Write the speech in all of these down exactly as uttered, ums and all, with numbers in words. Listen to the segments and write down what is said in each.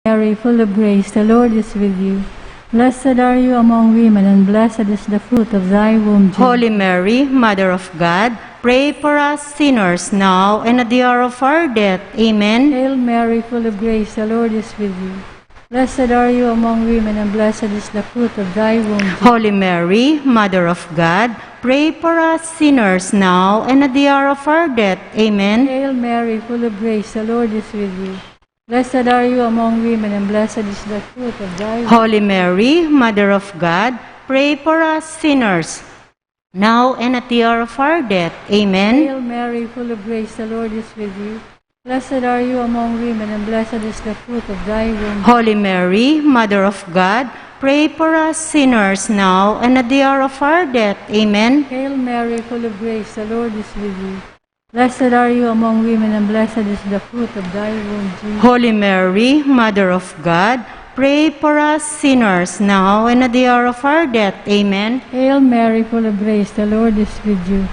Mary, full of grace, the Lord is with you. Blessed are you among women, and blessed is the fruit of thy womb, Jesus. Holy Mary, Mother of God, pray for us sinners, now and at the hour of our death. Amen. Hail Mary, full of grace, the Lord is with you. Blessed are you among women, and blessed is the fruit of thy womb, Jesus. Holy Mary, Mother of God, pray for us sinners, now and at the hour of our death. Amen. Hail Mary, full of grace, the Lord is with you. Blessed are you among women, and blessed is the fruit of thy womb. Holy Mary, Mother of God, pray for us sinners, now and at the hour of our death. Amen. Hail Mary, full of grace, the Lord is with you. Blessed are you among women, and blessed is the fruit of thy womb. Holy Mary, Mother of God, pray for us sinners, now and at the hour of our death. Amen. Hail Mary, full of grace, the Lord is with you. Blessed are you among women, and blessed is the fruit of thy womb, Jesus. Holy Mary, Mother of God, pray for us sinners, now and at the hour of our death. Amen. Hail Mary, full of grace, the Lord is with you.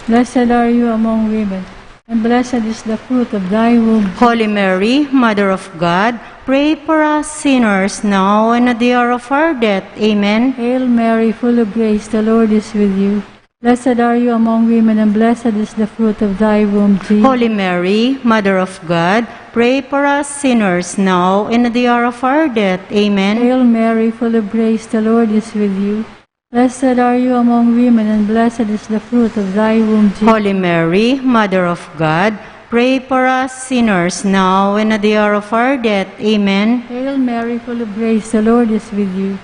Blessed are you among women, and blessed is the fruit of thy womb, Jesus. Holy Mary, Mother of God, pray for us sinners, now and at the hour of our death. Amen. Hail Mary, full of grace, the Lord is with you. Blessed are you among women, and blessed is the fruit of thy womb, Jesus. Holy Mary, Mother of God, pray for us sinners, now and at the hour of our death. Amen. Hail Mary, full of grace, the Lord is with you. Blessed are you among women, and blessed is the fruit of thy womb, Jesus. Holy Mary, Mother of God, pray for us sinners, now and at the hour of our death. Amen. Hail Mary, full of grace, the Lord is with you.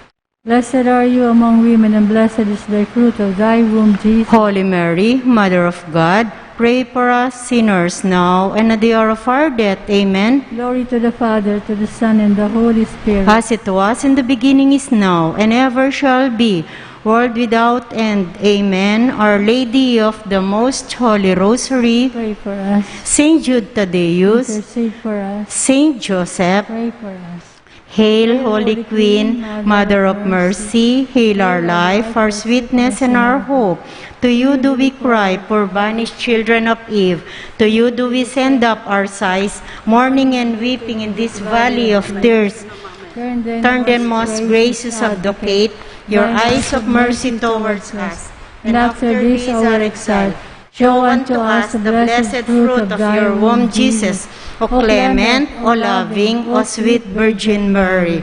Blessed are you among women, and blessed is thy fruit of thy womb, Jesus. Holy Mary, Mother of God, pray for us sinners, now and at the hour of our death. Amen. Glory to the Father, to the Son, and the Holy Spirit. As it was in the beginning, is now, and ever shall be, world without end. Amen. Our Lady of the Most Holy Rosary, pray for us. Saint Jude Thaddeus, intercede for us. Saint Joseph, pray for us. Hail, Holy Queen, Mother of Mercy, hail our life, our sweetness, and our hope. To you do we cry, poor banished children of Eve. To you do we send up our sighs, mourning and weeping in this valley of tears. Turn then, most gracious Advocate, your eyes of mercy towards us, and after this our exile, show unto us the blessed fruit of your womb, Jesus. O clement, O loving, O sweet Virgin Mary.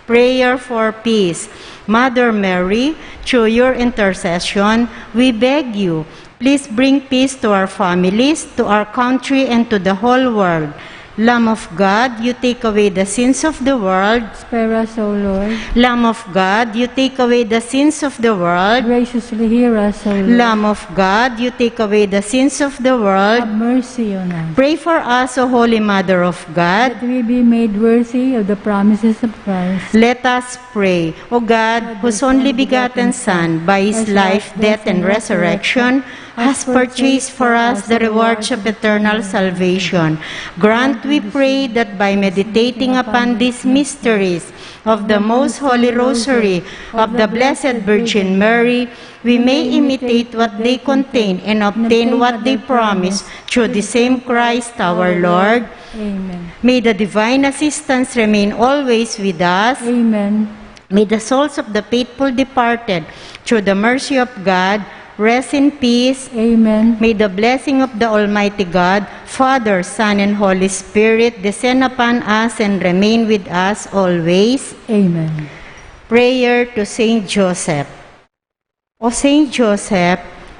Prayer for peace. Mother Mary, through your intercession, we beg you, please bring peace to our families, to our country, and to the whole world. Lamb of God, you take away the sins of the world. Spare us, O Lord. Lamb of God, you take away the sins of the world. Graciously hear us, O Lord. Lamb of God, you take away the sins of the world. Have mercy on us. Pray for us, O Holy Mother of God. That we be made worthy of the promises of Christ. Let us pray. O God, whose only begotten Son, by his life, death, and resurrection, has purchased for us the rewards of eternal salvation. Grant, we pray, that by meditating upon these mysteries of the Most Holy Rosary of the Blessed Virgin Mary, we may imitate what they contain and obtain what they promise, through the same Christ our Lord. Amen. May the divine assistance remain always with us. Amen. May the souls of the faithful departed, through the mercy of God, rest in peace. Amen. May the blessing of the Almighty God, Father, Son, and Holy Spirit, descend upon us and remain with us always. Amen. Prayer to Saint Joseph. O Saint Joseph,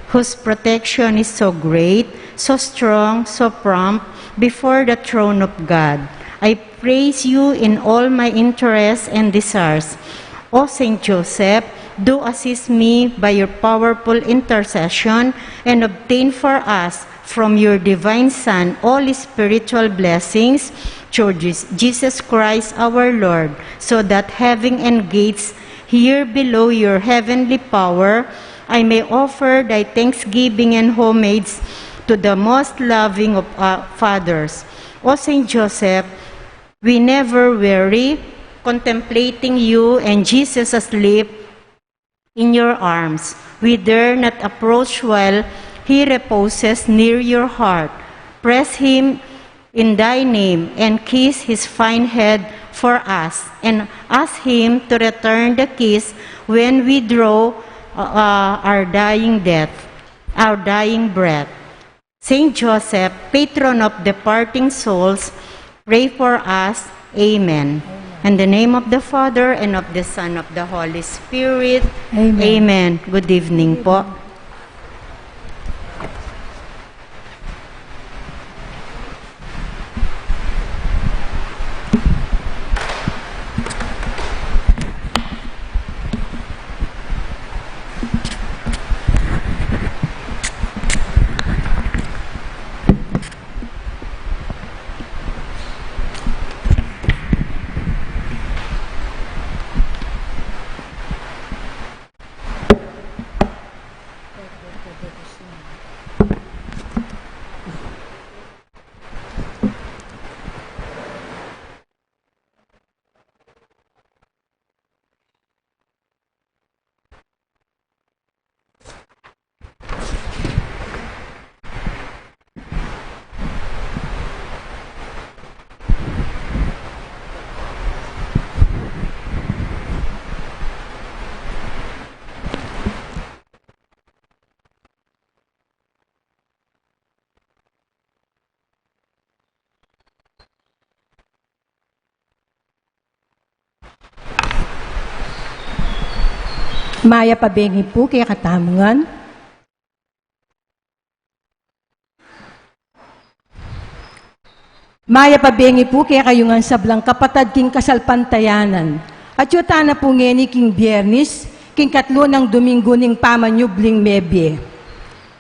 whose protection is so great, so strong, so prompt before the throne of God, I praise you in all my interests and desires. O Saint Joseph, do assist me by your powerful intercession and obtain for us from your divine Son all spiritual blessings through Jesus Christ our Lord, so that, having engaged here below your heavenly power, I may offer thy thanksgiving and homage to the most loving of our fathers. O Saint Joseph, we never weary contemplating you and Jesus asleep in your arms. We dare not approach while he reposes near your heart. Press him in thy name and kiss his fine head for us, and ask Him to return the keys when we draw, uh, our dying death, our dying breath. Saint Joseph, patron of departing souls, pray for us. Amen. In the name of the Father, and of the Son, of the Holy Spirit. Amen. Amen. Good evening po. Mayap a bengi pu kekatamu ngan. Mayap a bengi pu kekayu ngan sablang kapatad king kasalpantayanan. Atyu tana pu ngeni king Biernis, king katlu nang Duminggu ning pamanyubling mebie.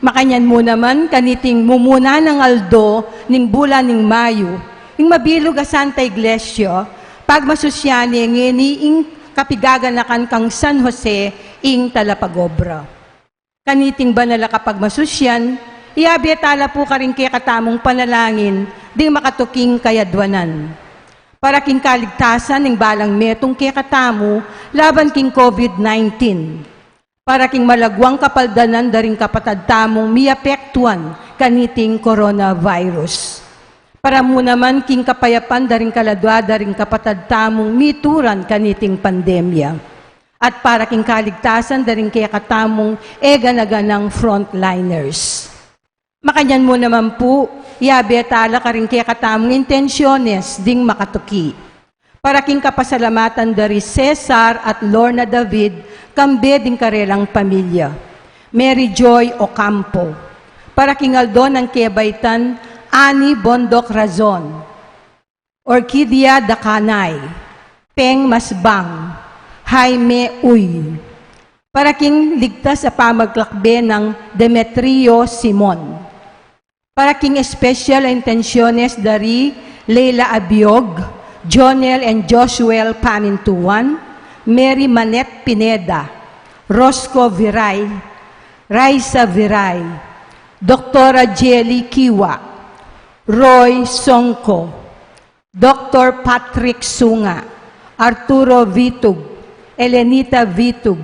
Makanyan mu naman, kaniting mumuna nang aldo ning bulan ning Mayu, ing mabilug a Santa Iglesia, pagmasusyan ne ngeni ing kapigaganakan kang San Jose ing Talapagobra. Kaniting banal a kapagmasusyan, iabe tala pu karing kekatamung panalangin ding makatuking kayadwanan. Para king kaligtasan ning balang metung kekatamu laban king COVID nineteen. Para king malagwang kapaldanan da ring kapatad tamung miapektuan kaniting coronavirus. Para mu naman king kapayapan da ring kaladua da ring kapatad tamung mituran kaniting pandemya. At para king kaligtasan da ring kekatamung e gana-ganang frontliners. Makanyan mu naman pu, iabe tala karing kekatamung intensyones ding makatuki. Para king kapasalamatan da ri Cesar at Lorna David, kambe ding karelang pamilya. Mary Joy Ocampo. Para king aldo nang kebaitan, Annie Bondoc Razon. Orquídea Dacanay, Peng Masbang, Jaime Uy. Para king ligtas a pamaglakbe nang Demetrio Simon. Para king espesyal a intensyones da ri Leila Abiog, Jonel and Josuel Panintuan, Mary Manette Pineda, Rosco Viray, Raisa Viray, Doktora Jelly Kiwa, Roy Songco, Doktor Patrick Sunga, Arturo Vitug, Elenita Vitug,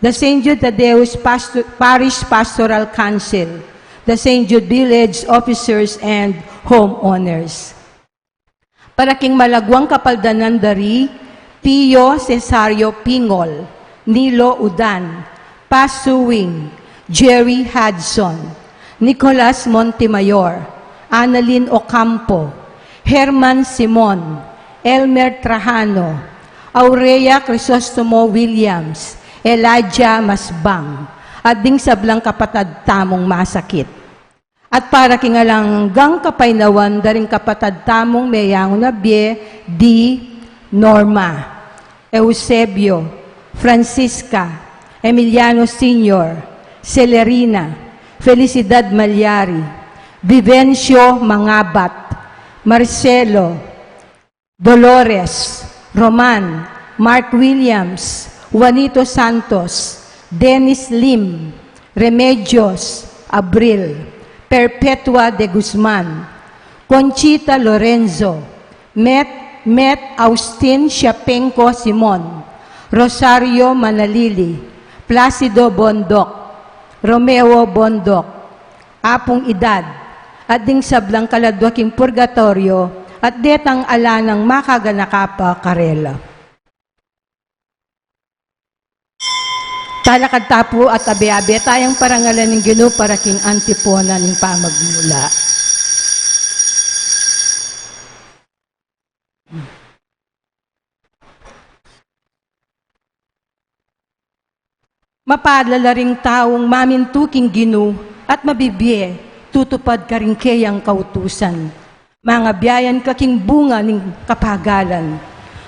the Saint Jude Thaddeus Pasto-, Parish Pastoral Council, the Saint Jude Village Officers and Homeowners. Para king malagwang kapaldanan da ri Pio Cesario Pingol, Nilo Udan, Pasuing, Jerry Hudson, Nicolas Montemayor, Annalyn Ocampo, Herman Simon, Elmer Trajano, Aurea Crisostomo Williams, Elijah Masbang, at ding sablang kapatad tamung masakit. At para king alang anggang kapaynawan da ring kapatad tamung meyangu na bie, di Norma, Eusebio, Francisca, Emiliano Senior, Celerina, Felicidad Malyari, Vivencio Mangabat, Marcelo, Dolores, Roman, Mark Williams, Juanito Santos, Dennis Lim, Remedios, Abril, Perpetua de Guzman, Conchita Lorenzo, Met, Met Austin Siapenco Simon, Rosario Manalili, Placido Bondoc, Romeo Bondoc, Apung Idad, at ding sablang kaladua king purgatoryo, at detang ala nang makaganaka pa karela. Talakad ta pu at abe-abe tayang parangalan ing Ginu para king antipona ning pamagmula. Mapalad la ring taung mamintu king Ginu at mabibie tutupad karing keyang kautusan. Mangabiayan ka king bunga ning kapagalan.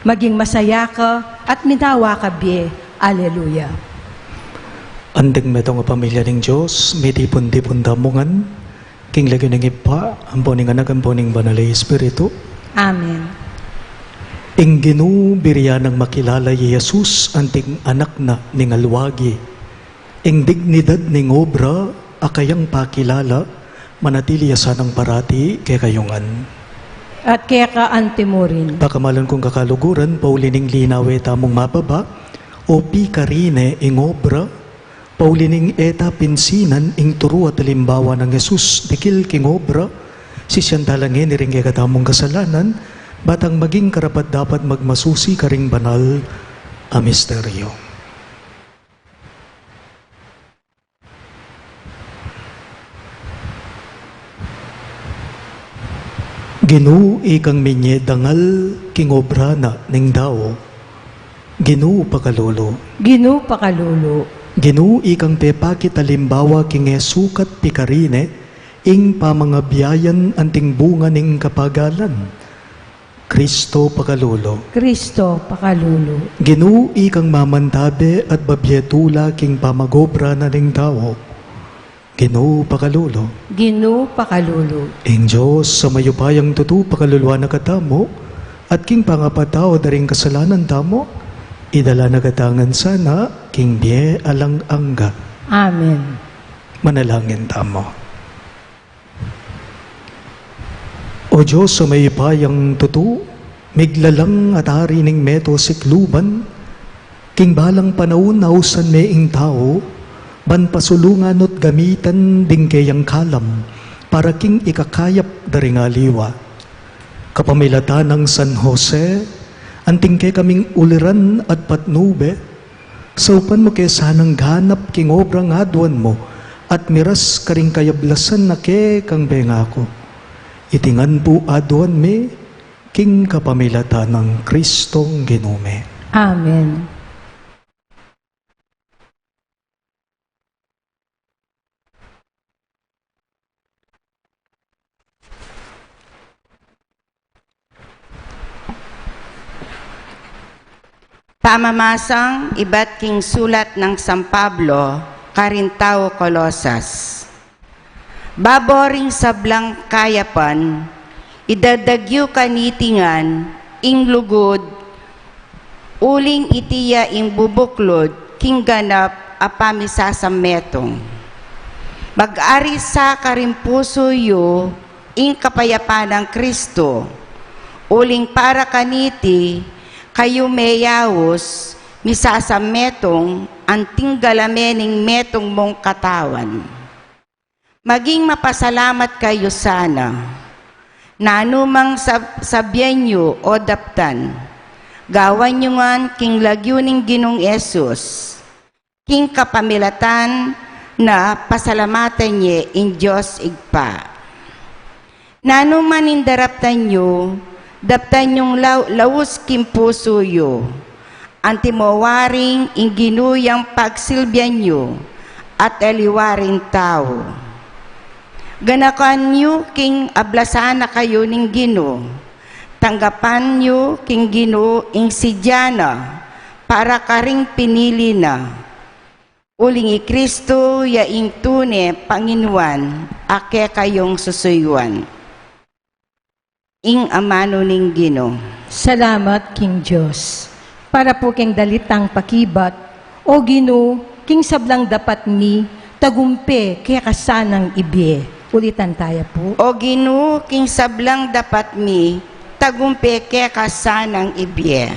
Maging masaya ka at minawa ka bie. Aleluya. Anting metung a pamilya ning Dios, mitipun-tipun tamu ngan king lagyu ning Ibpa, ampo ning Anak, ampo ning Banal a Espiritu. Amen. Ing Ginu birian nang makilala i Jesus anting anak na ning alwagi. Ing dignidad ning obra a kayang pakilala, manatili ya sanang parati kekayu ngan. At keka antimurin. Pakamalan kung kakaluguran, pauli ning linawe tamung mababa, o pikarine ing obra, pauli ning e ta pinsinan ing turu at alimbawa nang Jesus dikil king obra, sisian tala ngeni ring kekatamung kasalanan, batang maging karapat-dapat magmasusi karing banal a misteryo. Ginu, ikang minye dangal king obra na ning tau. Ginu, pakalulu. Ginu, pakalulu. Ginu, ikang pepakit alimbawa king e sukat pikarine ing pamangabiayan anting bunga ning kapagalan. Kristo, pakalulu. Kristo, pakalulu. Ginu, ikang mamantabe at babie tula king pamagobra na ning tau. Ginu, pakalulu. Ginu, pakalulu. Ing Dios a mayupayang tutu, pakaluluan na katamu, at king pangapatawad da ring kasalanan tamu, idala na katamu ngan sana king bie alang angga. Amen. Manalangin tamu. O Dios a mayupayang tutu, miglalang at ari ning meto sikluban, king balang panaun ausan me ing tau, ban pasulungan o't gamitan ding keyang kalam, para king ikakayap da ring aliwa. Kapamilatan nang San Jose, anting kekaming uliran at patnube, saupan mu ke sanang ganap king obrang aduan mu, at miras karing kayablasan a kekang pengaku. Iti ngan pu aduan mi, king kapamilatan nang Kristong Ginu mi. Amen. Pamamasang ibat king sulat nang San Pablo karing tau Colosas. Babo ring sablang kayapan, idagdag yu kaniti ngan ing lugud, uling iti ya ing bubuklud king ganap a pamisasametung. Mag-ari sa karing pusu yu ing kapayapan nang Kristu, uling para kaniti kayu meyaus misasametung anting galame ning metung mung katawan. Maging mapasalamat kayu sana. Nanu mang sab-, sabian yu o daptan, gawan yu ngan king lagyu ning Ginung Jesus, king kapamilatan na pasalamatan ye ing Dios Ibpa. Nanu man ing daraptan yu, daptan yung lau-, laus king pusu yu. Antimo waring ing Ginu yang pagsilbian yu, at aliwa ring tau. Ganakan yu king ablasan na kayu ning Ginu. Tanggapan yu king Ginu ing sidya na para karing pinili na. Uling i Kristu ya ing tune Panginuan a kekayung susuyuan. Ing amanu ning Ginu. Salamat king Dios. Para pu king dalitang pakibat, O Ginu, king sablang dapat mi, tagumpe keka sanang ibie. Ulitan taya pu. O Ginu, king sablang dapat mi, tagumpe keka sanang ibie.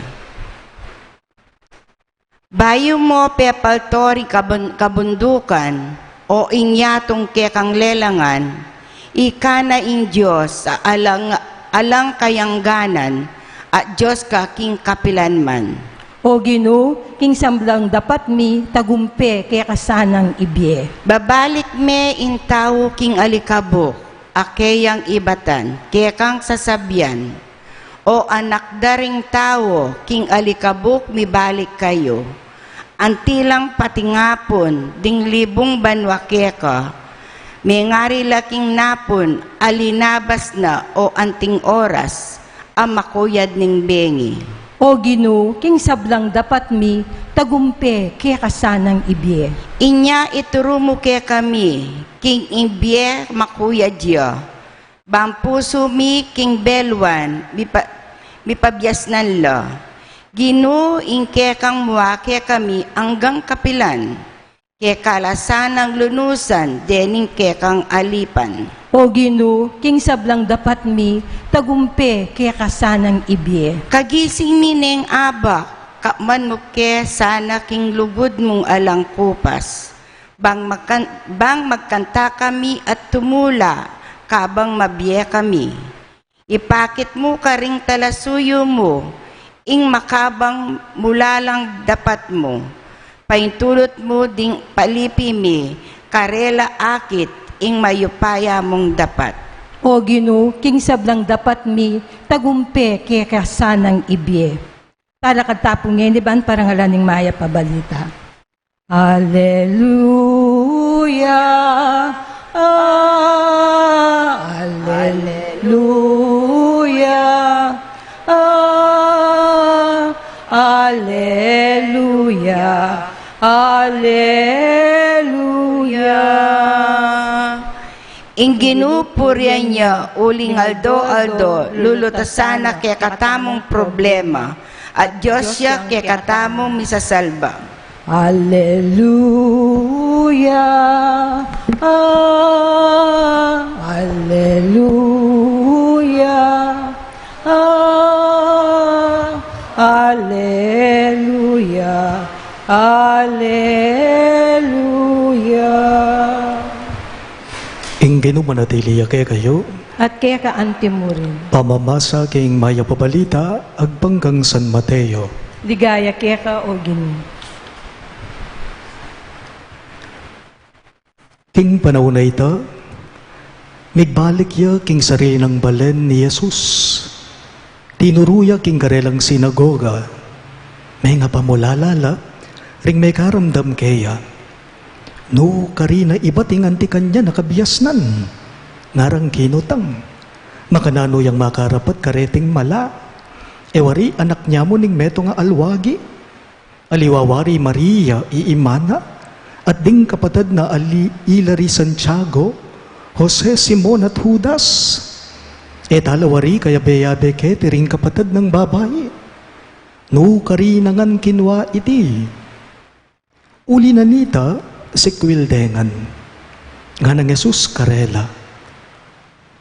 Bayu mo pepalto ring kabun-, kabundukan, o ing yatung kekang lelangan, ika na ing Dios a alang, alang kayangganan, at Dios ka king kapilan man. O Ginu, king sablang dapat mi, tagumpe keka sanang ibie. Babalik me ing tau king alikabuk, a keyang ibatan, kekang sasabian, O anak da ring tau, king alikabuk mibalik kayu. Anti lang patingapun ding libung banua keka, mengari la king napun a linabas na o anting oras a makuyad ning bengi. O Ginu, king sablang dapat mi, tagumpe keka sanang ibie. Inya ituru mu kekami king ibie makuyad ya. Bang pusu mi king beluan, mipa-, mipabiasnan la. Ginu, ing kekang mua kekami anggang kapilan. Keka la sanang lunusan dening kekang alipan. O Ginu, king sablang dapat mi, tagumpe keka sanang ibie. Kagising mi neng abak, kapman mu ke sana king lugud mung alang kupas. Bang magkan-, bang magkanta kami at tumula, kabang mabie kami. Ipakit mu karing talasuyu mu ing makabang mulalang dapat mu. Paintulut mu ding palipi mi, karela akit ing mayupaya mung dapat. O Ginu, king sablang dapat mi, tagumpe keka sanang ibie. Talakad ta pu ngeni ban parangalan ing mayap a balita. Aleluya, ah, aleluya, ah, aleluya, aleluya. Ing Ginu purian ya uling aldo-aldo, lulutasan na kekatamung problema, at Dios ya kekatamung misasalba. Aleluya, ah, aleluya, ah, aleluya, aleluya. Ing Ginu manatili ya kekayu. At keka anti mu rin. Pamamasa king mayap a balita agpang kang San Mateo. Ligaya keka, O Ginu. King panaun a ita, migbalik ya king sarili nang balen i Jesus. Tinuru ya king karelang sinagoga, mengapamulala la ring mekaramdam keya. Nu karin a ibat ing anti kanyan a kabiasnan, ngarang kinutang, makananu yang makarapat kareting mala? E wari anak nya mu ning metung a alwagi? Aliwa wari Maria i ima na, at ding kapatad na ali ila ri Santiago, Jose, Simon, at Judas? E tala wari kayabe-yabe keti ring kapatad nang babai? Nu karin a ngan kinua iti? Uli na nita, sikwil de ngan. Nganang Jesus karela,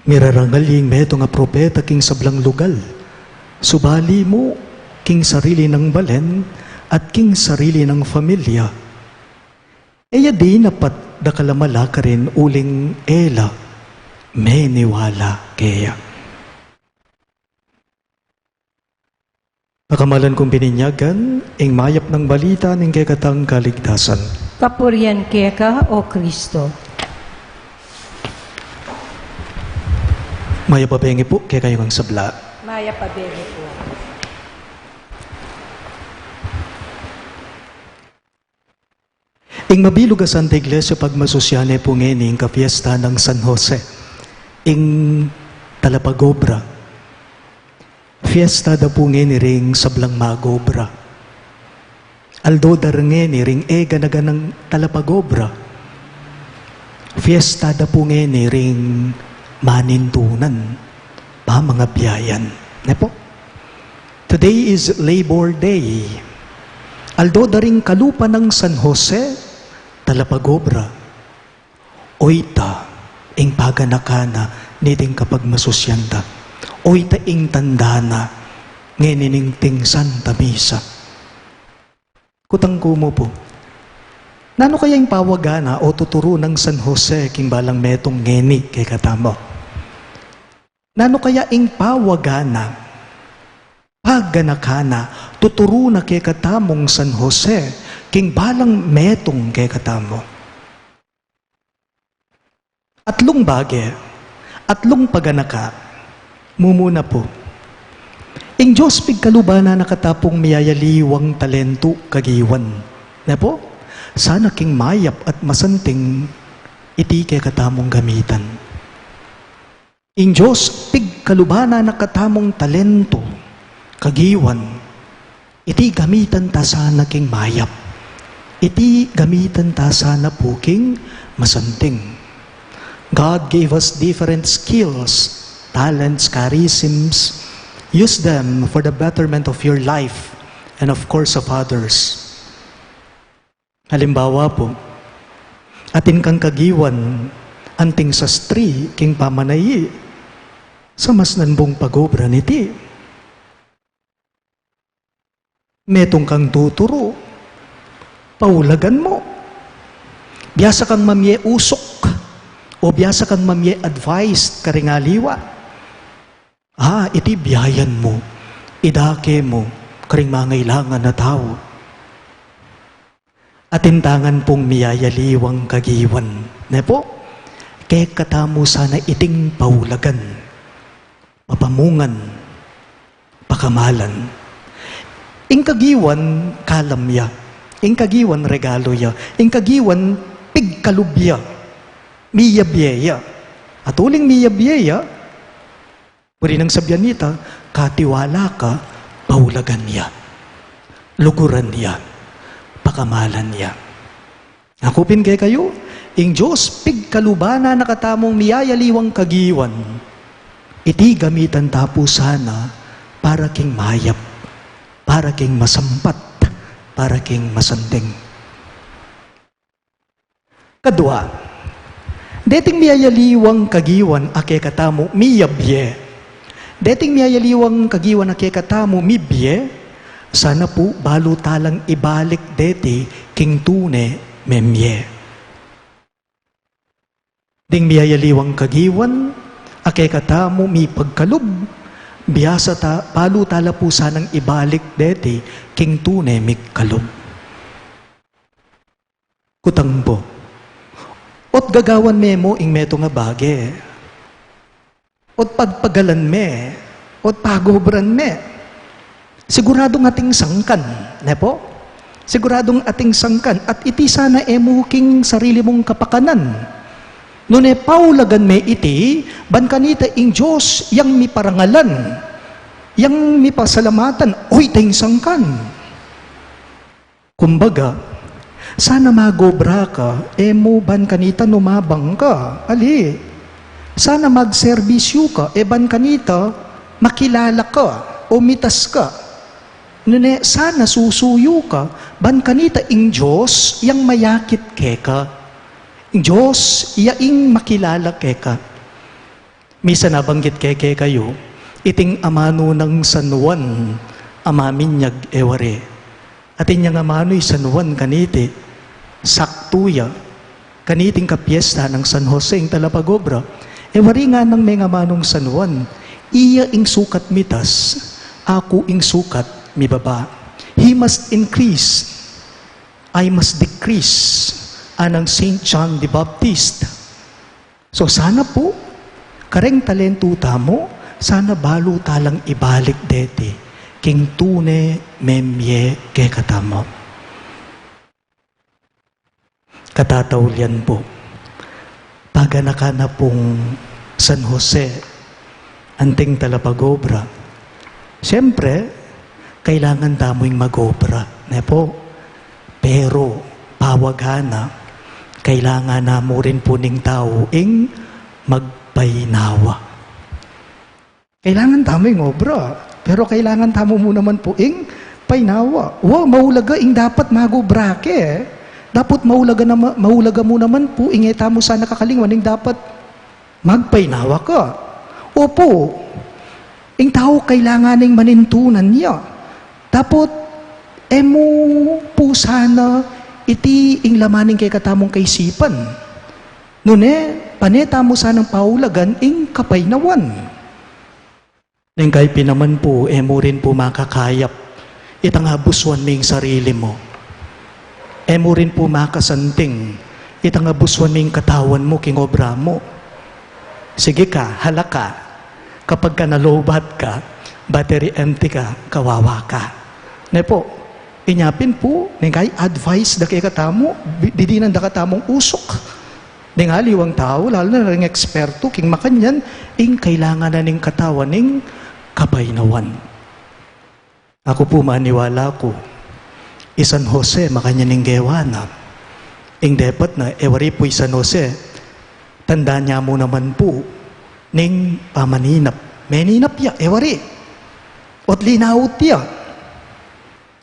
mirarangal ya ing metung a propeta king sablang lugal, subali mu king sarili nang balen at king sarili nang familia. E ya dinapat dakal a mala karin uling e la meniwala keya. Pakamalan kung bininyagan, ing mayap nang balita ning kekatang kaligtasan. Kapurian keka, O Kristo. Mayap a bengi pu kekayu ngan sabla. Mayap a bengi pu. Ing mabilug a Santa Iglesia pagmasusian ne pu ngeni ing kapiesta nang San Jose, ing talapagobra. Fiesta da pu ngeni ring sablang magobra. Aldo da rin ngeni ring e gana-ganang talapagobra. Fiesta da pu ngeni ring manintunan, pamangabiayan. Ne pu? Today is Labor Day. Aldo da ring kalupa nang San Jose, talapagobra. Oyta ing paganakan na niting kapagmasusian da. Oyta ing tanda na ngeni niting Santa Misa. Kutang ku mu pu, nanu kaya ing pawaga na o tuturu nang San Jose king balang metung ngeni kekatamu? Nanu kaya ing pawaga na, paganakan na, tuturu na kekatamung San Jose, king balang metung kekatamu? Atlung bage, atlung paganaka. Mumuna pu, ing Dios pigkaluban na kata pung miyayaliwang talentu kagiwan. Ne pu? Sana king mayap at masanting iti kekatamung gamitan. Ing Dios pigkaluban na katamung talentu kagiwan, iti gamitan ta sana king mayap. Iti gamitan ta sana pu king masanting. God gave us different skills, talents, charisms. Use them for the betterment of your life and, of course, of others. Halimbawa pu, atin kang kagiwan anting sastri king pamanayni, samasnan mung pagobra niti. Metung kang tuturu, paulagan mu. Biasa kang mamie usuk, o biasa kang mamie advice karing aliwa. Ah, iti biayan mu, idake mu karing mangailangan a tau. Atin ta ngan pung miyayaliwang kagiwan, ne pu? Kekatamu sana iting paulagan, papamungan, pakamalan. Ing kagiwan, kalam ya. Ing kagiwan, regalo ya. Ing kagiwan, pigkalub ya. Miyabie ya. At uling miyabie ya, pwede nang sabian nita, katiwala ka, paulagan ya, luguran ya, pakamalan ya. Aku pin kekayu, ing Dios pigkaluban na katamung miyayaliwang kagiwan, iti gamitan ta pu sana para king mayap, para king masampat, para king masanting. Kadua, deting miyayaliwang kagiwan a kekatamu miyabie. Deting miyayaliwang kagiwan a kekatamu mibie, sana pu balu ta lang ibalik deti king tune memie. Ding miyayaliwang kagiwan a kekatamu mipagkalub, biasa ta, balu ta la pu sanang ibalik deti king tune migkalub. Kutang pu, ot gagawan me mu ing metung a bage, ot pagpagalan me, ot pagobran me, siguradung ating sangkan, ne pu? Siguradung ating sangkan, at iti sana e mu king sarili mung kapakanan. Nune paulagan me iti, ban kanita ing Dios yang miparangalan, yang mipasalamatan, o ita ing sangkan. Kumbaga, sana magobra ka, e mu ban kanita numabang ka, ali. Sana magserbisyu ka, e ban kanita makilala ka o mitas ka. Nune sana susuyu ka, ban kanita ing Dios yang mayakit keka. Ing Dios ya ing makilala keka. Misan nabanggit ke kekayu, iting amanu nang San Juan a maminyag e wari. Atin yang amanu i San Juan kaniti, saktu ya, kaniting kapiesta nang San Jose ing talapagobra. E wari nganang mengamanung San Juan, iya ing sukat mitas, aku ing sukat mibaba. He must increase, I must decrease, anang Saint John the Baptist. So sana pu, kareng talentu tamu, sana balu ta lang ibalik deti king tune memie kekatamu. Katataulian pu, paganakan na pung San Jose, anting talapagobra. Siyempre, kailangan tamu ing magobra, ne pu? Pero, pawagan na, kailangan na mu rin pu ning tau ing magpainawa. Kailangan tamu ing obra, pero kailangan tamu mu naman pu ing painawa. Wa, maulaga ing dapat magobra ke. Dapot maulaga nama-, maulaga mu naman pu ing e tamu sana kakalingwan ing dapat magpainawa ka. Opu, ing tau kailangan ning manintunan ya. Dapot, e mu pu sana iti ing laman ning kekatamung kaisipan. Nune, pane tamu sanang paulagan ing kapainawan. Neng kay pin naman pu, e mu rin pu makakayap itang abusuan me ing sarili mu. E mu rin pu makasanting itang abusuan me ing katawan mu king obra mu. Sige ka, hala ka. Kapag ka na-low bat ka, battery empty ka, kawawa ka. Ne pu, inya pin pu, neng kay advice da kekatamu, bi-, didinan da katamung usuk. Deng aliwang tau, lalu na ring ekspertu king makanyan, ing kailangan na ning katawan ning kapainawan. Aku pu, maniwala ku, i San Jose, makanyan ing gewa na. Ing depat na, e wari pu i San Jose, tanda ne mu naman pu ning pamaninap. Meninap ya, e wari. Ot linaut ya.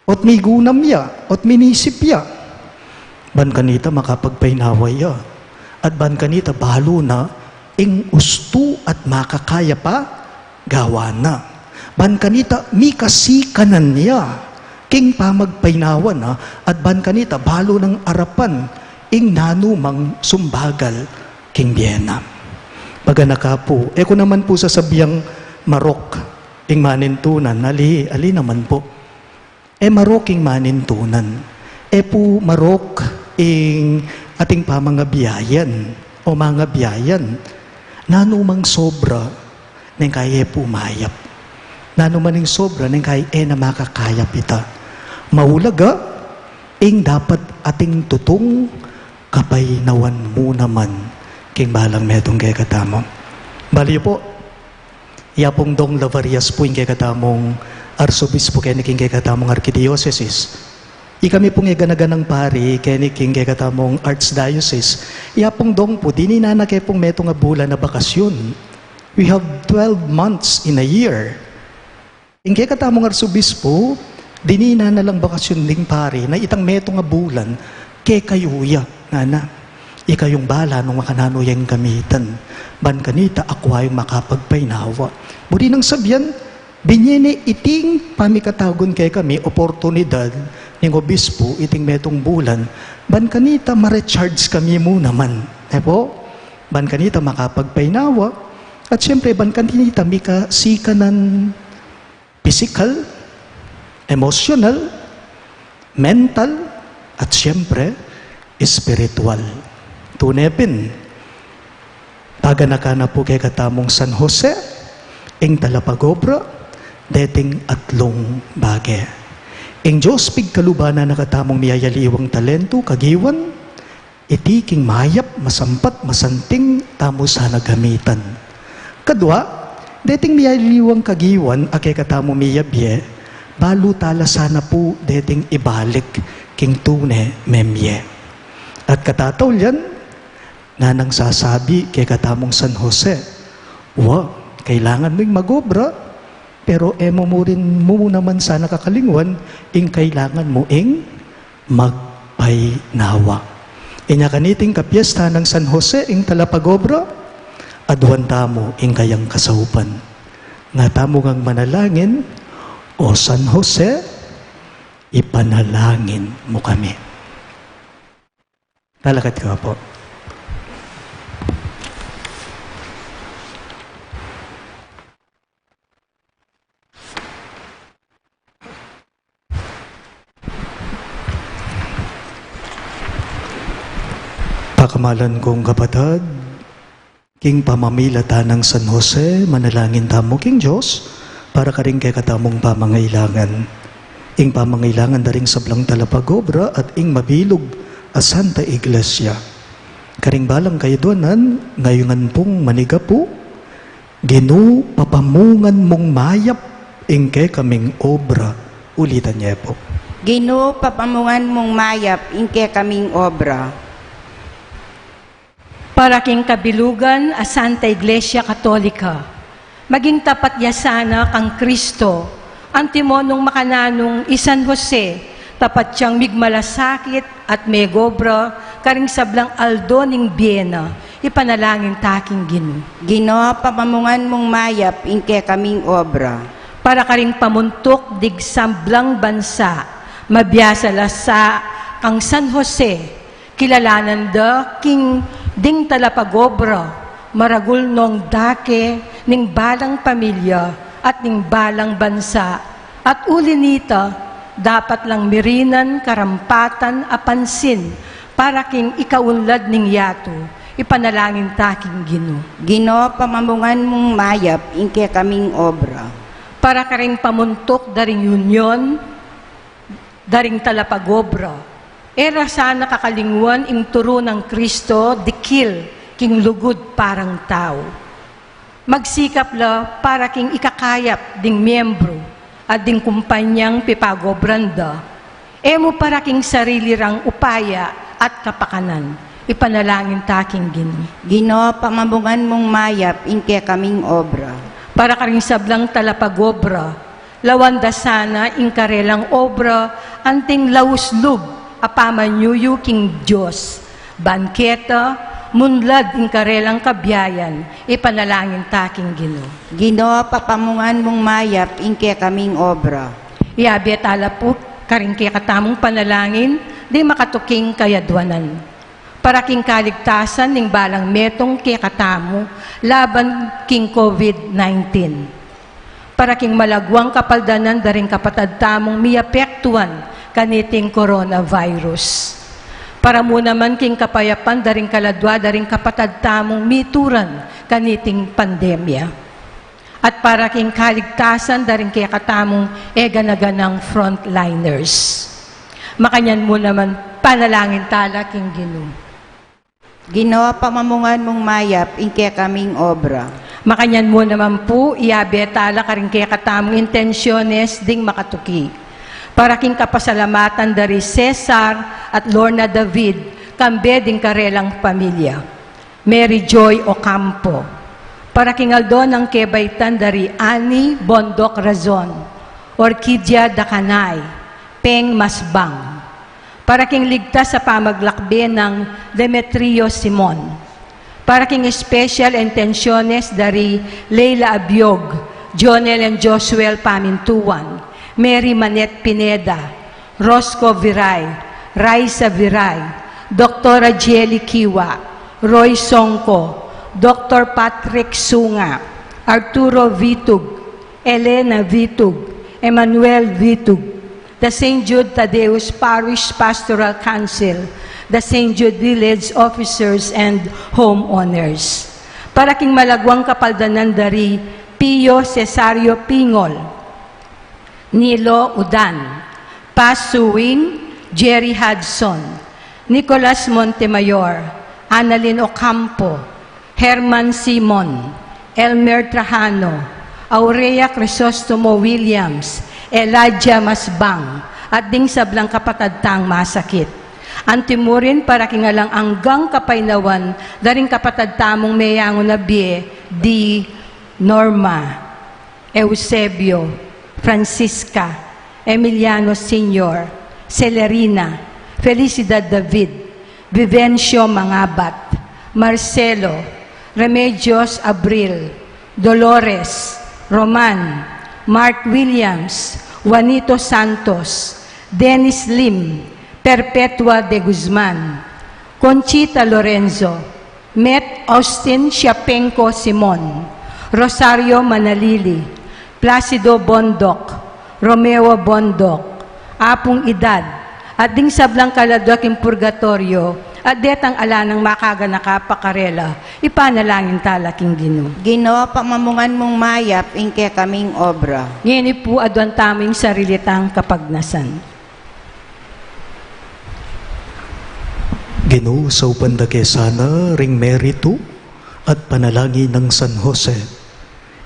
Ot migunam ya, ot minisip ya. Ban kanita makapagpainawa ya. At ban kanita balu na ing ustu at makakayap a gawan na. Ban kanita mikasikanan ya king pamagpainawa na, at ban kanita balu nang arapan ing nanumang sumbagal king bie na. Paganaka pu, e ku naman pu sasabiang marok ing manintunan, ali, ali naman pu. E marok ing manintunan. E pu marok ing ating pamangabiayan o mangabiayan. Nanumang sobra, neng kay e pu mayap. Nanuman ing sobra, neng kay e na makakayap ita. Maulaga ing dapat ating tutung kapainawan mu naman king balang metung kekatamu. Bali pu, iya pung Dong Lavarias pu ing kekatamung arsobispu keni king kekatamung arkidiosesis. Ikami pung e gana-ganang pari keni king kekatamung archdiocese. Iya pung Dong pu, dininan na ke pung metung a bulan a bakasyun. We have twelve months in a year. Ing kekatamung arsobispu, dininan na lang bakasyun ding pari na itang metung a bulan, kekayu ya, ngana. Ikayung bala nung makananu yang gamitan. Ban kanita, akwa yung makapagpainawa. Buri nang sabian, binye ne iting pamikatagun kekami, oportunidad, ning obispu, iting metung bulan. Ban kanita, ma-recharge kami mu naman. E pu? Ban kanita, makapagpainawa. At siyempre, ban kanita, mikasikanan pisikal, emosyonal, mental, at siyempre, espiritual. Tune pin, paganakan na pu kekatamung San Jose, ing talapagobra, deting atlung bage. Ing Dios pigkaluban na katamung miyayaliwang talentu, kagiwan, iti king mayap, masampat, masanting, tamu sana gamitan. Kadwa, deting miyayaliwang kagiwan a kekatamu miyabie, balu tala sana pu deting ibalik king tune memie. At katataulian, nganang sasabi kekatamung San Jose, wa, kailangan mu ing magobra, pero e mu mu rin mu naman sana kakalingwan, ing kailangan mu ing magpainawa. Inya kaniting kapiesta nang San Jose ing talapagobra, aduan tamu ing kayang kasaupan. Nga tamu ngang manalangin, O San Jose, ipanalangin mu kami. Talakad ka pu. Pakamalan kung kapatad, king pamamilatan nang San Jose, manalangin tamu king Dios para karing kekatamung pamangailangan. Ing pamangailangan da ring sablang talapagobra at ing mabilug a Santa Iglesia. Karing balang kayadwanan, ngayungan pung manigapu, Ginu, papamungan mung mayap ing kekaming obra. Ulitan ye pu. Ginu, papamungan mung mayap ing kekaming obra. Para king kabilugan a Santa Iglesia Katolika, maging tapat ya sana kang Kristo, antimo nung makananung i San Jose, tapat yang migmalasakit at megobra karing sablang aldo ning bie na, ipanalangin ta king Ginu. Ginu, papamungan mung mayap ing kekaming obra. Para karing pamuntuk ding sablang bansa, mabiasa la sa kang San Jose, kilalanan da king ding talapagobra, maragul nong dake ning balang pamilya, at ning balang bansa, at uli nita, dapat lang mirinan karampatan a pansin para king ikaunlad ning yatu. Ipanalangin ta king Ginu. Ginu, pamamungan mung mayap ing kekaming obra. Para karing pamuntuk da ring union, da ring talapagobra, e ra sana kakalingwan ing turu nang Kristo, dikil king lugud parang tau. Magsikap la para king ikakayap ding miyembru at ding kumpanyang pipagobran da, e mu para king sarili rang upaya at kapakanan. Ipanalangin ta king Ginu. Ginu, pamamungan mung mayap ing kekaming obra. Para karing sablang talapagobra, lawan da sana ing karelang obra anting lauslub a pamanyuyu king Dios, ban keta munlad ing karelang kabiayan. Ipanalangin ta king Ginu. Ginu, papamungan mung mayap ing kekaming obra. Iyabe ta la pu karing kekatamung panalangin ding makatuking kayadwanan para king kaligtasan ning balang metung kekatamu laban king COVID nineteen. Para king malagwang kapaldanan da ring kapatad tamung miapektuan kaniting coronavirus. Para mu naman king kapayapan da ring kaladwa da ring kapatad tamung mituran kaniting pandemya. At para king kaligtasan da ring kekatamung e gana-ganang frontliners. Makanyan mu naman panalangin ta la king Ginu. Ginu, pamamungan mung mayap ing kekaming obra. Makanyan mu naman pu, iyabe ta la karing kekatamung intensyones ding makatuki. Para king kapasalamatan da ri Cesar at Lorna David, kambe ding karelang pamilya. Mary Joy Ocampo. Para king aldo nang kebaitan da ri Annie Bondoc Razon, Orquídea Dacanay, Peng Masbang. Para king ligtas a pamaglakbe nang Demetrio Simon. Para king special intensyones da ri Leila Abiog, Jonel and Josuel Pamintuan, Mary Manette Pineda, Rosco Viray, Raisa Viray, Doktora Jelly Kiwa, Roy Songco, Doktor Patrick Sunga, Arturo Vitug, Elena Vitug, Emmanuel Vitug, the Saint Jude Thaddeus Parish Pastoral Council, the Saint Jude Village Officers and Homeowners. Para king malagwang kapaldanan da ri Pio Cesario Pingol, Nilo Udan, Paz Suing, Jerry Hudson, Nicolas Montemayor, Annalyn Ocampo, Herman Simon, Elmer Trajano, Aurea Crisostomo Williams, Elijah Masbang, at ding sablang kapatad tang masakit. Anti mu rin para king alang anggang kapaynawan da ring kapatad tamung meyangu na bie di Norma, Eusebio, Francisca, Emiliano Senior, Celerina, Felicidad David, Vivencio Mangabat, Marcelo, Remedios Abril, Dolores, Roman, Mark Williams, Juanito Santos, Dennis Lim, Perpetua de Guzman, Conchita Lorenzo, Met Austin Siapenco Simon, Rosario Manalili, Placido Bondoc, Romeo Bondoc, Apung Idad, at ding sablang kaladwa king purgatoryo, at detang ala nang makaganaka pa karela, ipanalangin ta la king Ginu. Ginu, pamamungan mung mayap ing kekaming obra. Ngeni pu aduan tamu ing sarili tang kapagnasan. Ginu, saupan da ke sana ring meritu at panalangin nang San Jose,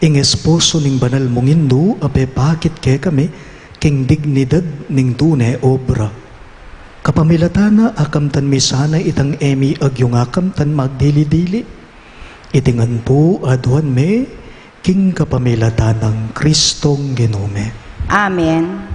ing esposo ning banal mung Indu a pepakit kekami king dignidad ning tune obra. Kapamilatan na, akamtan mi sana itang e mi agyung akamtan magdili-dili. Iti ngan pu aduan mi king kapamilatan nang Kristong Ginu mi. Amen.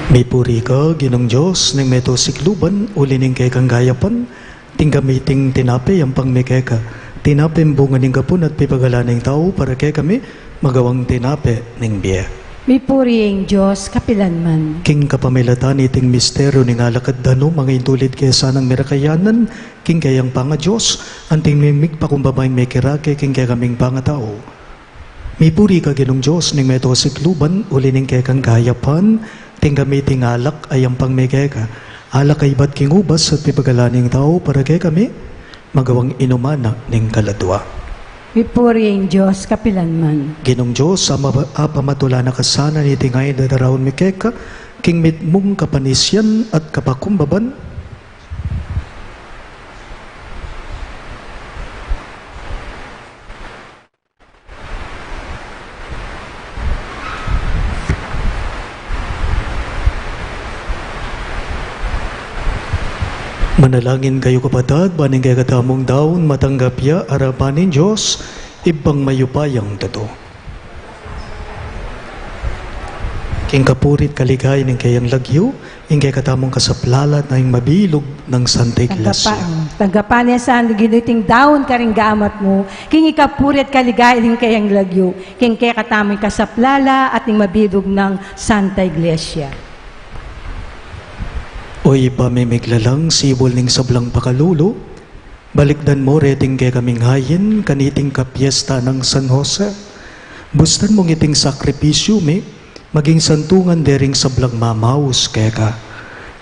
Mipuri ka, Ginung Dios ning meto sikluban, uli ning kekang gayapan, tinggap mi iting tinape, yampang mi keka, Tinape ing bunga ning gapun at pipagalan ning tau para kekami, magawang tinape ning bie. Mipuri ing Dios kapilan man. King kapamilatan niting misteryu ning alak at danum, mangintulid ke sanang mirakayanan king keyang pangaDios, anting migpakumbaba ing mekirake king kekaming pangatau. Mipuri ka Ginung Dios ning meto sikluban, uli ning kekang kayapan, ating kami iting alak a yampang me keka. Alak a ibat king ubas at pipagalan ning tau para kekami, magawang inuman na ning kaladua. Mipuri ing Dios kapilan man. Ginung Dios, a mapa-, a pamatula na kasanan iting ain dadaraun mi keka, king mitmung kapanisian at kapakumbaban, manalangin kayu, kapatad, ban ing kekatamung daun matanggap ya arapan ning Dios, Ibpang mayupayang tutu. King kapuri't kaligayan ning keyang lagyu, ing kekatamung kasaplalan at ing mabilug nang Santa Iglesia. Tanggapan, tanggapan na sa Ginu iting daun karing gamat mu, king ikapuri't kaligayan ning keyang lagyu, king kekatamung kasaplalan at ing mabilug nang Santa Iglesia. O Ibpa mi miglalang, sibul ning sablang pakalulu, balikdan mu reting kekaming ain kaniting kapiesta nang San Jose. Bustan mung iting sakripisyu mi maging santungan dering sablang mamaus keka.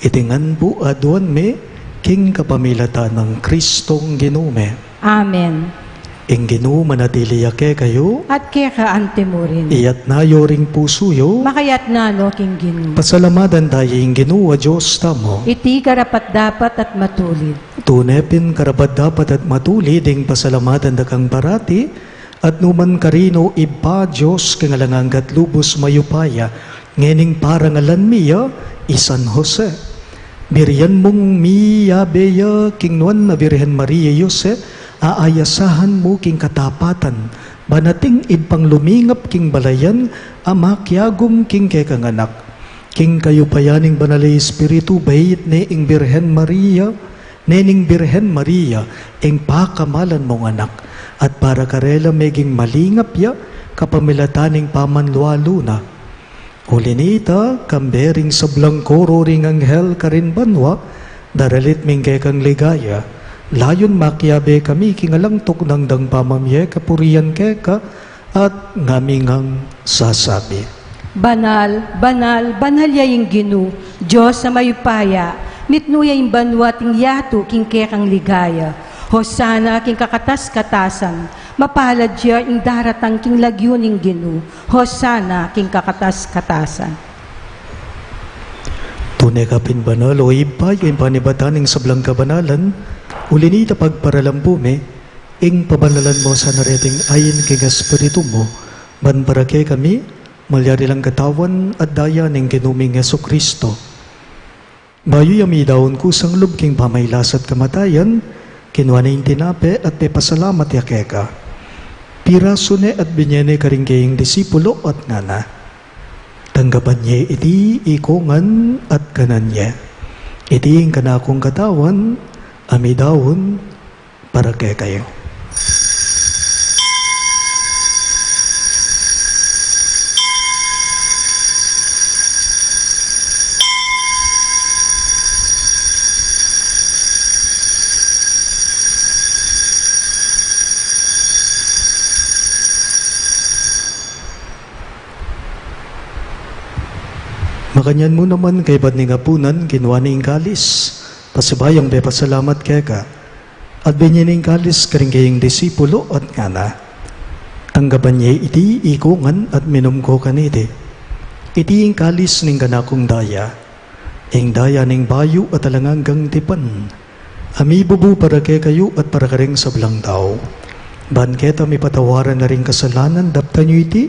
Iti ngan pu aduan mi king kapamilatan nang Kristong Ginu mi. Amen. Ing Ginu manatili ya kekayu. At keka antimurin. Iyatas yu ring pusu yu. Makayatas no king Ginu. Pasalamatan taya ing Ginu a Dios tamu. Iti karapat-dapat at matulid. Tune pin karapat-dapat at matulid ing pasalamatan da kang parati, at nukarin man, o Ibpa, Dios king alang angga at lubus mayupaya, ngening parangalan mi ya i San Jose. Birian mung miyabe ya king nuan a Birhen Maria, i Jose, a ayasahan mu king katapatan, ban ating ibpang lumingap king balayan a makiagum king kekang anak. King kayupayan ning Banal a Espiritu, bait ne ing Birhen Maria, ne ning Birhen Maria ing pakamalan mung anak, at para karela meging malingap ya kapamilatan ning pamanlualu na. Uli nita, kambe ring sablang koro ring anghel karin banua, daralit mi ing kekang ligaya, layun makiabe kami king alang tuknang dang pamamie kapurian keka, at ngami ngang sasabi: Banal, banal, banal ya ing Ginu, Dios a mayupaya, mitmu ya ing banua at ing yatu king kekang ligaya. Hosana king kakatas-katasan, mapalad ya ing daratang king lagyu ning Ginu, Hosana king kakatas-katasan. Tune ka pin banal, o Ibpa, yu ing panibatan ning sablang kabanalan, uli nita pagparalampu mi, ing pabanalan mu sana reting ain king Espiritu mu, ban para kekami, malyari lang katawan at daya ning Ginu ming Jesucristo. Bayu ya midaun kusang lub king pamailas at kamatayan, kinua ne ing tinape at pepasalamat ya keka. Pirasu ne at binye ne karing keyang disipulu at ngana: Tanggapan ye iti ikongan at kanan ye. Iti ing kanakung katawan a midaun para kekayu. Makanyan mu naman, kaybat ning apunan, kinua ne ing kalis, pasibayung pepasalamat keka, at binye ne ing kalis karing keyang disipulu at ngana: Tanggapan ye iti ikongan at minum ko kaniti. Iti ing kalis ning kanakung daya, ing daya ning bayu at alang anggang tipan, a mibubu para kekayu at para kareng sablang tau, ban keta mipatawaran la ring kasalanan. Daptan yu iti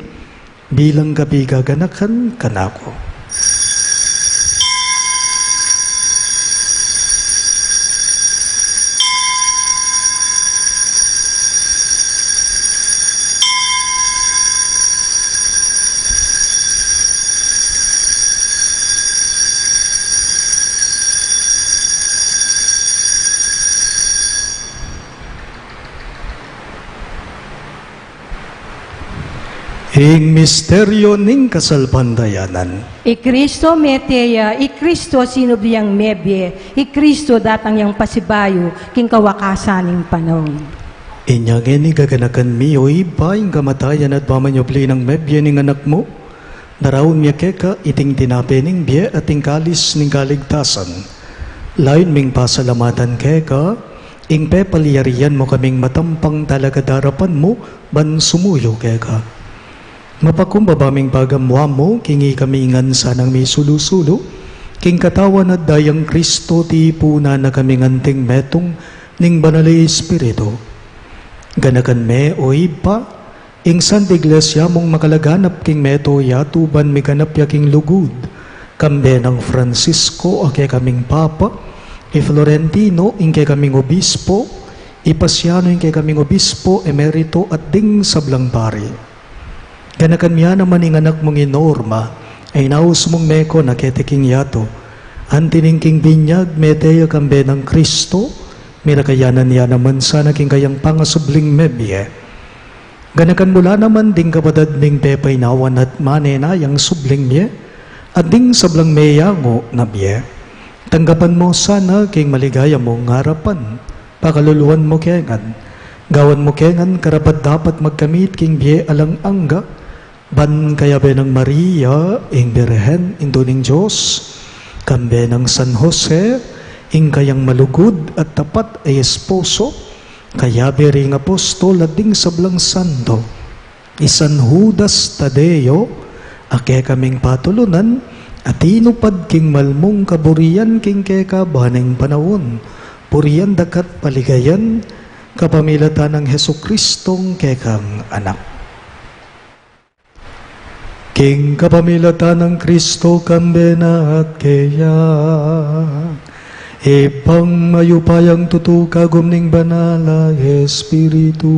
bilang kapigaganakan kanaku. Ing misteryo ning kasalpantayanan. I Kristo mete ya, i Kristo sinubli yang mebie, i Kristo datang yang pasibayu king kawakasan ning panaun. Inya ngeni gaganakan mi, o Ibpa, ing kamatayan at pamanyubli nang mebie ning Anak mu, daraun mi keka iting tinape ning bie at ing kalis ning kaligtasan. Layun ming pasalamatan keka ing pepalyarian mu kaming matampang talakad arapan mu ban sumuyu keka. Mapakumbaba ming pagamuan mu king ikami ngan sanang misulu-sulu king katawan at dayang Kristo, tipunan na kaming anting metung ning Banal a Espiritu. Ganakan me, o Ibpa, ing Santa Iglesia mung makalaganap king mabilug a yatu ban miganap ya king lugud, kambe nang Francisco a kekaming Papa, i Florentino ing kekaming Obispo, i Pasiano ing kekaming Obispo Emerito at ding sablang pari. Ganakan mu ya naman ing Anak mung i Norma, a inaus mung meko na keti king yatu, anti ning king binyag mete ya kambe nang Kristo, mirakayanan ya naman sana king kayang pangasubling mebie. Ganakan mu la naman ding kapatad ming pepainawan at manenayang subling mie, at ding sablang meyangu na bie. Tanggapan mu sana king maligaya mung arapan, pakaluluan mu kengan, gawan mu kengan karapat-dapat magkamit king bie alang angga, ban kayabe nang Maria, ing Birhen, Indu ning Dios, kambe nang San Jose, ing kayang malugud at tapat a esposo, kayabe ring apostol at ding sablang santo, i San Judas Tadeo, a kekaming patulunan, a tinupad king malmung kaburian king keka ban ning panaun, purian daka at paligayan, kapamilatan nang Jesucristong kekang Anak. King kapamilatan nang Kristo, kambe na at keya, Ibpang mayupayang tutu, kagum ning Banal a Espiritu,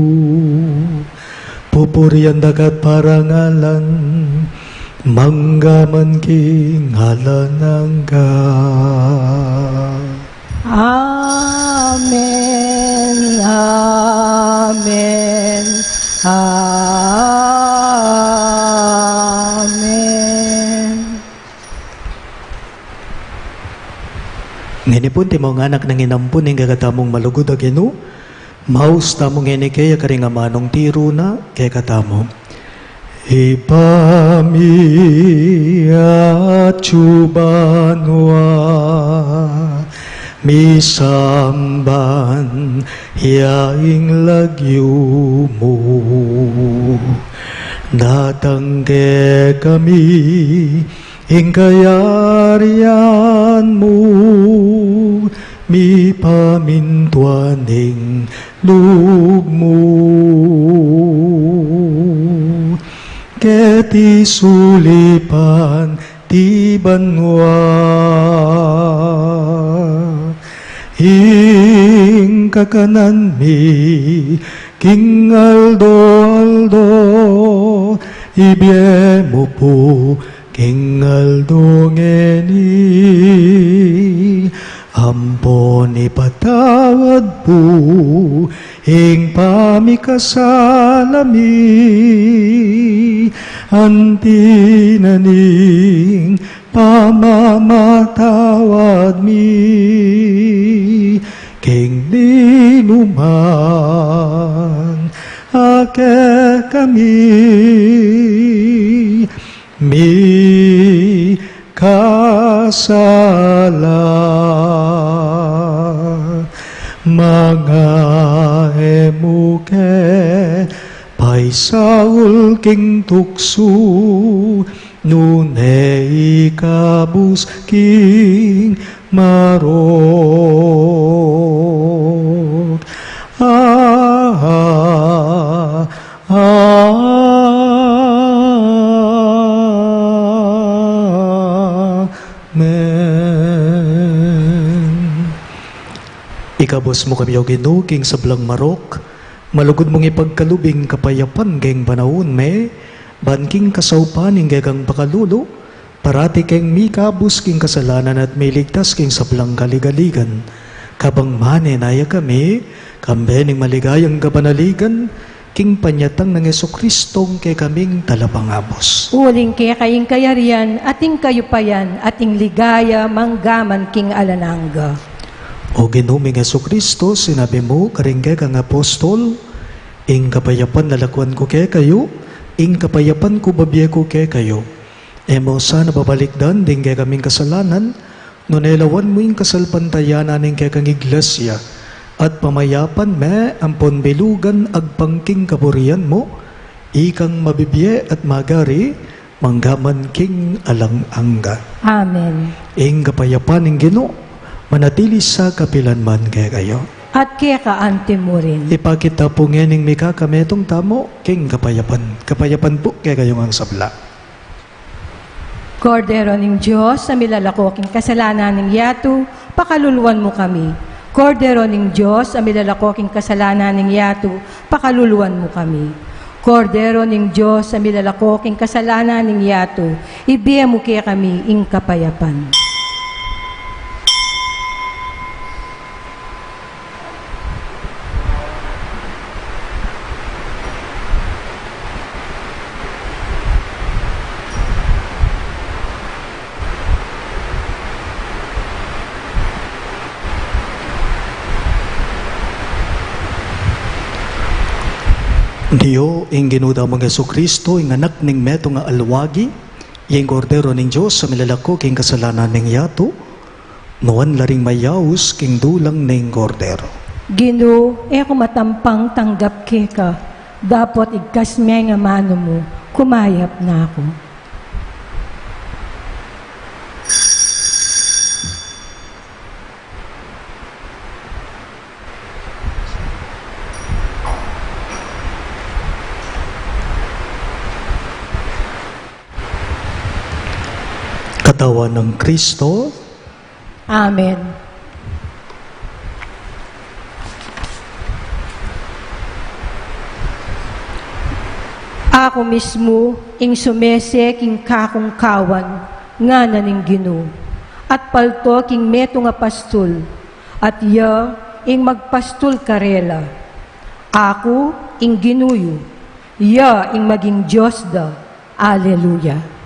pupurian daka at parangalan, mangga man king alang angga. Amen, amen, amen. Ngeni pu, antimong anak nang inampun ning kekatamung malugud a Ginu, maus tamu ngeni keya karing amanung tiru na kekatamu. Ibpa mi, atyu banua, misamban ya ing lagyu mu, datang kekami ing kayarian mu, mipamintuan ing lub mu keti sulip anti banua. Ing kakanan mi king aldo-aldo, ibie mu pu king aldo ngeni, ampon ipatawad pu ing pamikasala mi, anti na ning pamamatawad mi king ninuman a kekami mikasala. Manga e mu ke paisaul king tuksu, nune ikabus king marok. Ah, ah, amen. Ikabus mu kami, O Ginu, king sablang marok, malugud mung ipagkalub ing kapayapan king panaun mi, ban king kasaupan ning kekang pakalulu, parati keng mikabus king kasalanan at miligtas king sablang kaligaligan. Kabang manenaya kami, kambe ning maligayang kapanaligan, king panyatang nang Jesucristo ing kekaming Talapangabus. Uling keka ing kayarian, at ing kayupayan, at ing ligaya, manggaman king alang angga. O Ginu ming Jesucristo, sinabi mu karing kekang apostol, ing kapayapan lalakuan ku kekayu, ing kapayapan ku bibie ku kekayu. E mu sana babalikdan ding kekaming kasalanan, nune lawan mu ing kasalpantayanan ning kekang Iglesia, at pamayapan me ampon bilugan agpang king kaburian mu, ikang mabibie at magari, manggaman king alang angga. Amen. Ing kapayapan ning Ginu, manatili sa kapilan man kekayu. At keka anti mu rin. Ipakit ta pu ngening mikakametung tamu king kapayapan. Kapayapan pu kekayu ngan sabla. Kordero ning Dios, a milalako king kasalanan ning yatu, pakaluluan mu kami. Kordero ning Dios, a milalako king kasalanan ning yatu, pakaluluan mu kami. Kordero ning Dios, a milalako king kasalanan ning yatu, ibie mu kekami ing kapayapan. Dios, ing Ginu tamung Jesucristo, ing anak ning metung a alwagi, ing Kordero ning Dios, a milalako king kasalanan ning yatu, nuan la ring mayaus king dulang ning Kordero. Ginu, e ku matampang tanggap keka, dapot igkas me ing amanu mu, kumayap na ku. Katawan nang Kristo. Amen. Aku mismu ing sumese king kakung kawan, ngana ning Ginu, at palto king metung a pastul, at iya ing magpastul karela. Aku ing Ginu yu, iya ing maging Dios da. Aleluya.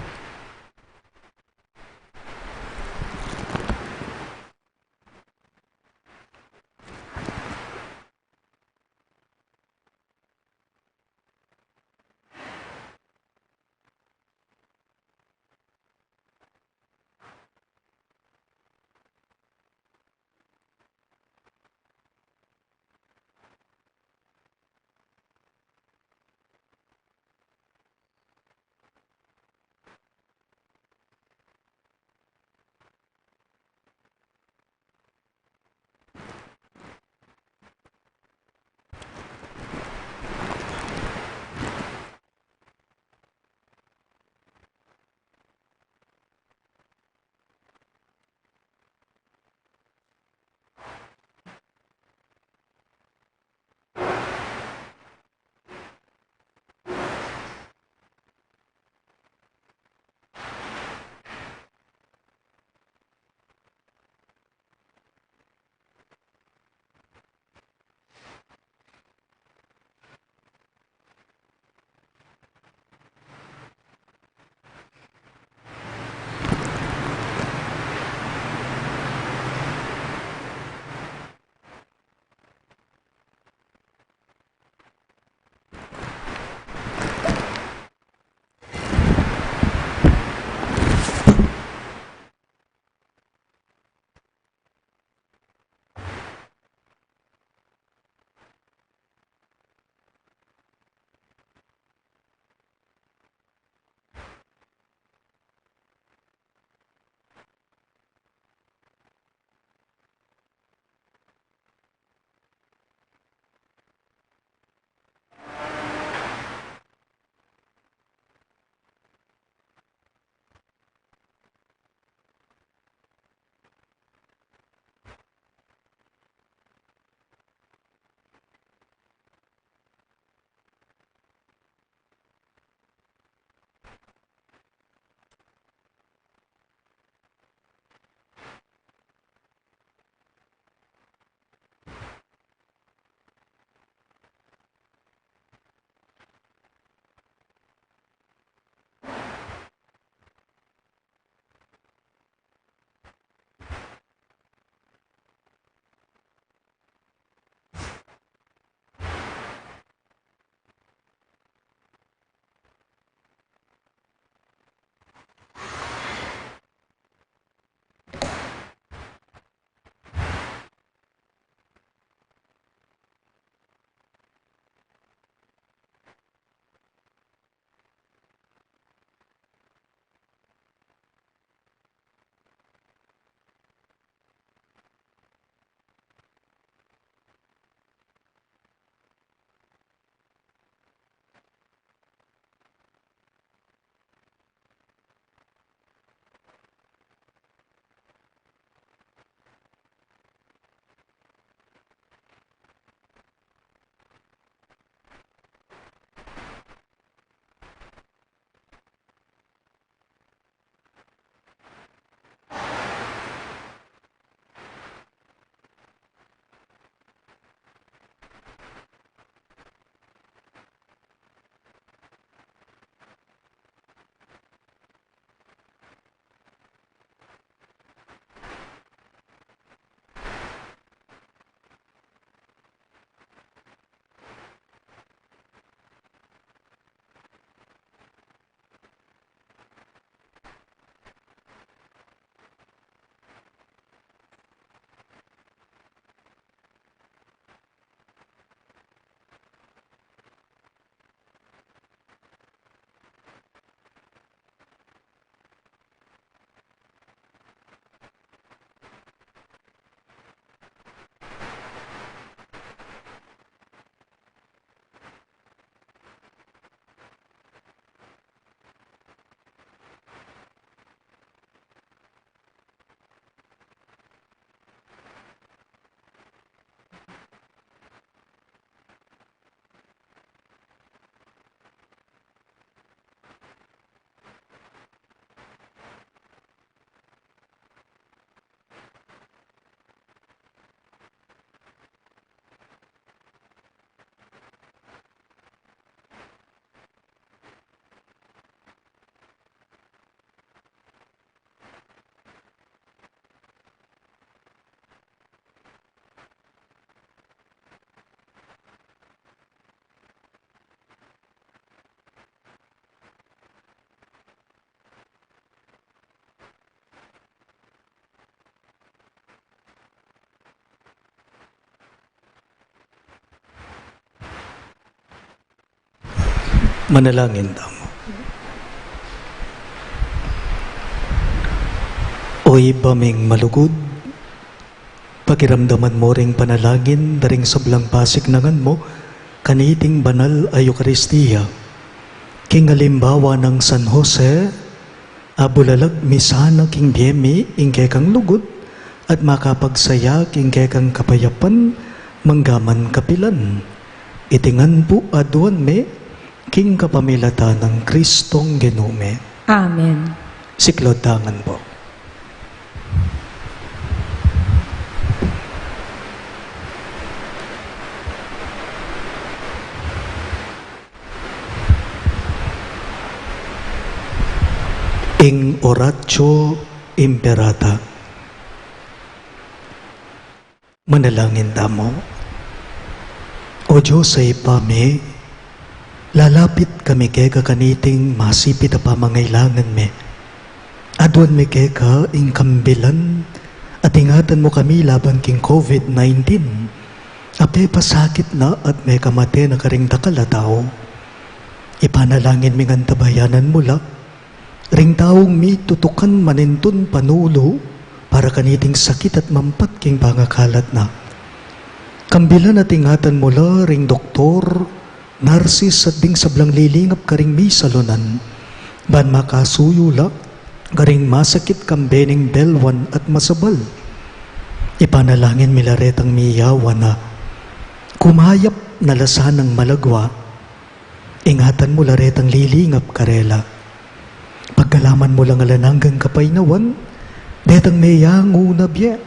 Manalangin tamu. O Ibpa ming malugud, pakiramdaman mu ring panalangin da ring sablang pasiknangan mu kaniting banal a Eukaristia. King alimbawa nang San Jose, abulalag mi sana king bie mi ing kekang lugud, at makapagsaya king kekang kapayapan, manggaman kapilan. Iti ngan pu aduan mi, king kapamilatan nang Kristong Ginu mi. Amen. Siklaud ta ngan pu. Ing Oratio Imperata. Manalangin tamu. O Dios a Ibpa mi, lalapit kami keka kaniting masipit a pamangailangan mi. Aduan mi keka ing kambilan at ingatan mu kami laban king COVID nineteen a pepasakit na at mekamate na karing dakal a tau. Ipanalangin mi ngan tabayanan mu la ring taung mitutukan manintun panulu para kaniting sakit at mampat king pangakalat na. Kambilan at ingatan mu la ring doktor, narsis at ding sablang lilingap karing misalunan, ban makasuyu la karing masakit kambe ning belwan at masabal. Ipanalangin mi la retang miyawa na, kumayap na la sanang malagwa. Ingatan mu la retang lilingap karela. Pagkalaman mu lang alang anggang kapaynawan detang meyangu na bie.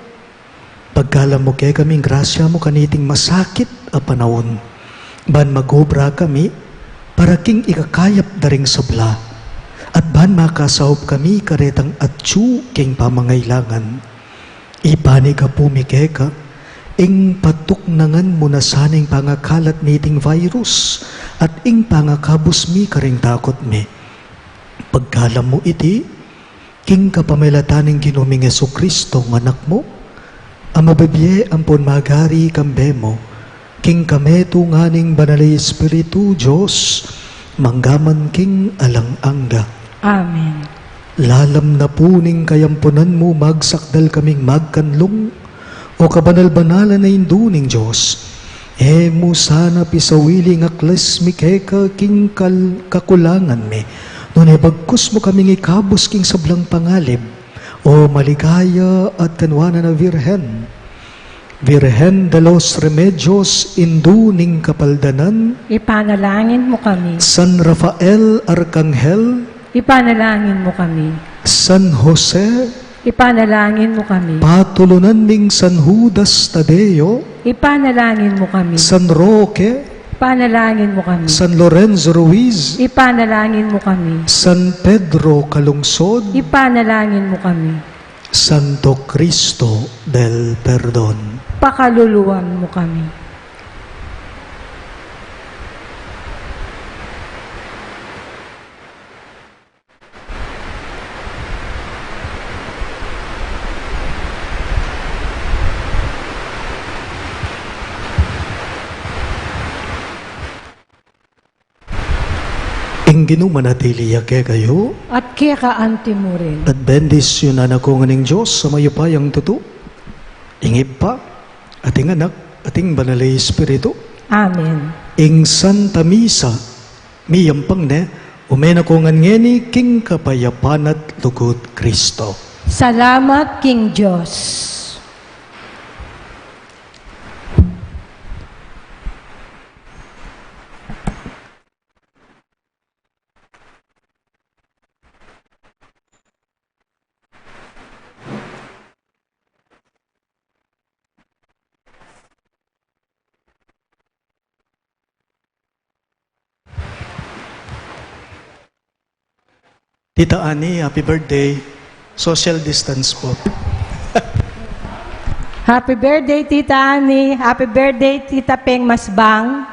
Pagkalam mu kekaming grasya mu kaniting masakit a panaun, ban magobra kami para king ikakayap da ring sabla, at ban makasaup kami karetang atyu king pamangailangan. Ipanyawad mi keka ing patuknangan mu na sana ing pangakalat niting virus at ing pangakabus mi karing takut mi. Pagkalam mu iti king kapamilatan ning Ginu ming Jesucristo, Anak mu, a mabibie ampon magari kambe mu, king kametungan ning Banal a Espiritu, Dios, manggaman king alang angga. Amen. Lalam na pu ning kayampunan mu, magsakdal kaming magkanlung, O kabanal-banalan a Indu ning Dios. E mu sana pisawili ing aklis mi keka king kal-, kakulangan mi, nune bagkus mu kaming ikabus king sablang pangalib, O maligaya at kanuanan a Virgen. Virgen de los Remedios, Indu ning Kapaldanan. Ipanalangin mu kami. San Rafael Arkanghel. Ipanalangin mu kami. San Jose. Ipanalangin mu kami. Patulunan ning San Judas Tadeo. Ipanalangin mu kami. San Roque. Ipanalangin mu kami. San Lorenzo Ruiz. Ipanalangin mu kami. San Pedro Calungsod. Ipanalangin mu kami. Santo Cristo del Perdon. Pakaluluan mu kami. Ing Ginu manatili ya kekayu. At keka anti mu rin. At bendisyunan na kayu ngan ning Dios a mayupayang tutu, ing Ibpa, at ing Anak, at ing Banal a Espiritu. Amen. Ing Santa Misa miyampang ne, ume na kayu ngan ngeni king kapayapan at lugud Kristo. Salamat king Dios. Tita Annie, happy birthday. Social distance po. Happy birthday, Tita Annie. Happy birthday, Tita Peng Masbang.